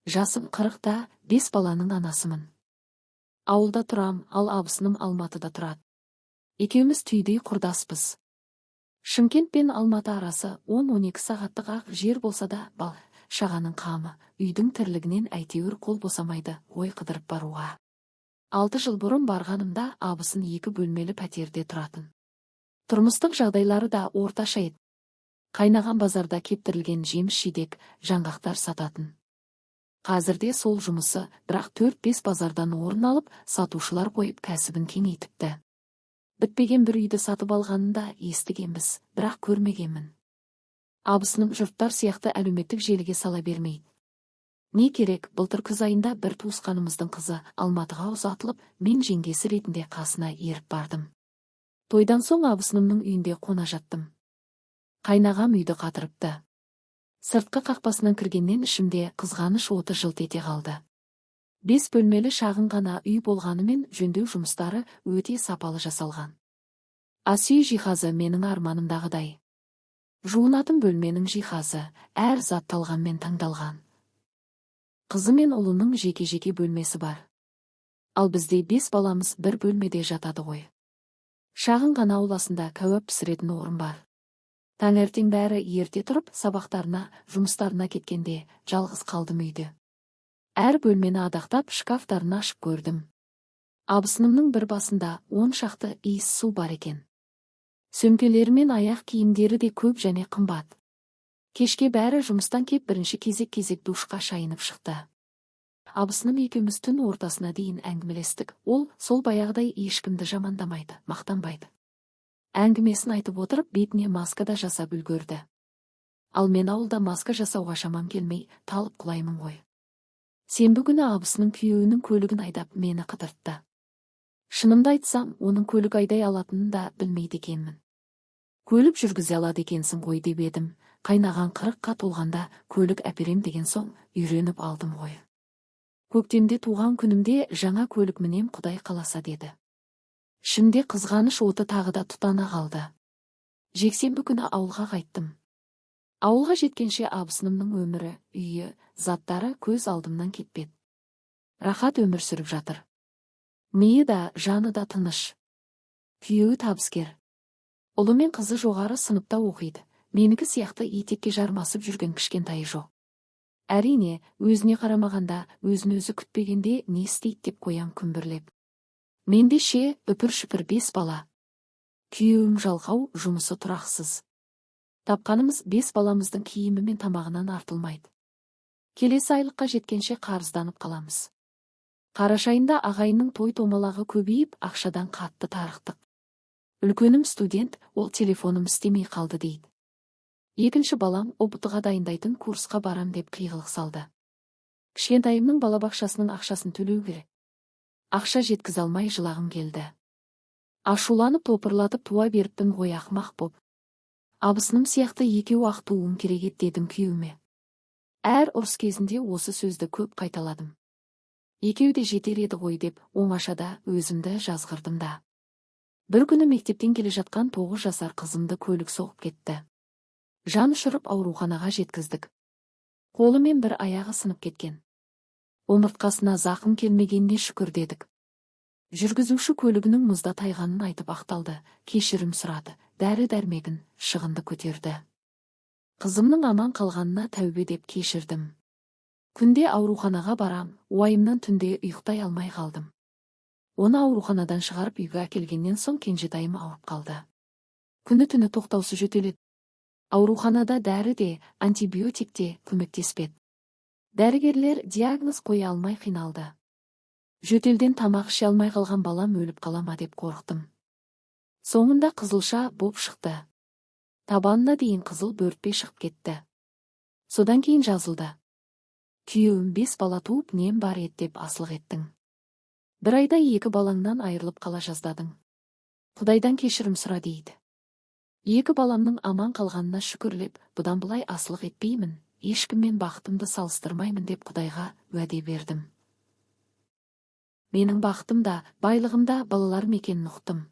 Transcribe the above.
Жасым 40-та, бес баланың анасымын. Ауылда тұрам, ал абысыным Алматыда тұрады. Екеуміз түйдей құрдаспыз. Шымкент пен Алматы арасы 10-12 сағаттық ақ жер болса да, бала шағаның қамы, үйдің тірлігінен әйтеуір қол босамайды ғой қыдырып баруға. 6 жыл бұрын барғанымда абысын екі бөлмелі пәтерде тұратын. Тұрмыстық жағдайлары да орташа еді. Қайнаған базарда кептірілген жеміс-жидек, жаңғақтар сататын. Қазірде сол жұмысы, бірақ төрт-бес базардан орын алып, сатушылар қойып, кәсібін кеңейтіпті. Бітпеген бір үйді сатып алғанын да естігенбіз, бірақ көрмегенмін. Абысыным жұрттар сияқты әлеуметтік желіге сала бермейді. Не керек, былтыр күз айында бір туысқанымыздың қызы Алматыға ұзатылып, мен жеңгесі ретінде қасына еріп бардым. Тойдан соң абысынымның үйінде қона жаттым. Қайнағам үйді қатырыпты. Сыртқы қақпасынан кіргеннен ішімде қызғаныш оты жылт ете қалды. Бес бөлмелі шағын ғана үй болғанымен, жөндеу жұмыстары өте сапалы жасалған. Ас үй жиһазы менің арманымдағыдай. Жуынатын бөлменің жиһазы, әр зат талғаммен таңдалған. Қызы мен ұлының жеке-жеке бөлмесі бар. Ал бізде бес баламыз бір бөлмеде жатады ғой. Шағын ғана ауласында кәуап пісіретін орын бар. Таңертең бәрі ерте тұрып, сабақтарына, жұмыстарына кеткенде жалғыз қалдым үйде. Әр бөлмені адақтап, шкафтарын ашып көрдім. Абысынымның бір басында 10 шақты иіс су бар екен. Сөмкелері мен аяқ киімдері де көп және қымбат. Кешке бәрі жұмыстан кеп, бірінші кезек-кезек душқа шайынып шықты. Абысыным екеуміз түн ортасына дейін әңгімелестік. Ол сол баяғыдай ешкімді жамандамайды, мақтанбайды. Әңгімесін айтып отырып, бетіне маска да жасап үлгерді. Ал мен ауылда маска жасауға шамам келмей, талып құлаймын ғой. Сенбі күні абысыным күйеуінің көлігін айдап, мені қыдыртты. Шынымды айтсам, оның көлік айдай алатынын да білмейді екенмін. Көлік жүргізе алады екенсің ғой деп едім, қайнаған 40-қа толғанда көлік әперем деген соң, үйреніп алдым ғой. Көктемде туған күнімде жаңа көлік мінем, Құдай қаласа, деді. Ішімде қызғаныш оты тағы да тұтана қалды. Жексенбі күні ауылға қайттым. Ауылға жеткенше абысынымның өмірі, үйі, заттары көз алдымнан кетпеді. Рахат өмір сүріп жатыр. Миы да, жаны да тыныш. Күйеуі табыскер. Ұлы мен қызы жоғары сыныпта оқиды. Менікі сияқты етекке жармасып жүрген кішкентайы жоқ. Әрине, өзіне қарамағанда, өзін өзі күтпегенде не істейді деп қоям күмбірлеп. Менде ше, үпір-шүпір бес бала. Күйеуім жалқау, жұмысы тұрақсыз. Тапқанымыз бес баламыздың киімі мен тамағынан артылмайды. Келесі айлыққа жеткенше қарызданып қаламыз. Қараша айында ағайынның той томалағы көбейіп, ақшадан қатты тарықтық. Үлкенім студент, ол телефоным істемей қалды дейді. Екінші балам ҰБТ-ға дайындайтын курсқа барам деп қиғылық салды. Кішкентайымның балабақшасының ақшасын төлеу керек. Ақша жеткізе алмай жылағым келді. Ашуланып, топырлатып туа беріппін ғой ақымақ боп. Абысыным сияқты екеу ақ тууым керек еді дедім күйеуіме. Әр ұрыс кезінде осы сөзді көп қайталадым. Екеу де жетер еді ғой деп оңашада өзімді жазғырдым да. Бір күні мектептен келе жатқан 9 жасар қызымды көлік соғып кетті. Жан ұшырып ауруханаға жеткіздік. Қолы мен бір аяғы сынып кеткен. Омыртқасына зақым келмегеніне шүкір дедік. Жүргізуші көлігінің мұзда тайғанын айтып ақталды, кешірім сұрады, дәрі-дәрмегін, шығынды көтерді. Қызымның аман қалғанына тәубе деп кешірдім. Күнде ауруханаға барам, уайымнан түнде ұйықтай алмай қалдым. Оны ауруханадан шығарып, үйге әкелгеннен соң кенжетайым ауырып қалды. Күні-түні тоқтаусыз жөтеледі. Ауруханада дәрі де, антибиотик те көмектеспеді. Дәрігерлер диагноз қоя алмай қиналды. Жөтелден тамақ іше алмай қалған балам өліп қала ма деп қорықтым. Соңында қызылша боп шықты. Табанына дейін қызыл бөртпе шығып кетті. Содан кейін жазылды. Күйеуім бес бала туып, нем бар еді деп асылық еттің. Бір айда екі балаңнан айырылып қала жаздадың. Құдайдан кешірім сұра дейді. Екі баламның аман қалғанына шүкірлеп, бұдан былай асылық етпеймін, ешкіммен бақытымды салыстырмаймын деп Құдайға уәде бердім. Менің бақытым да, байлығым да балаларым екенін ұқтым.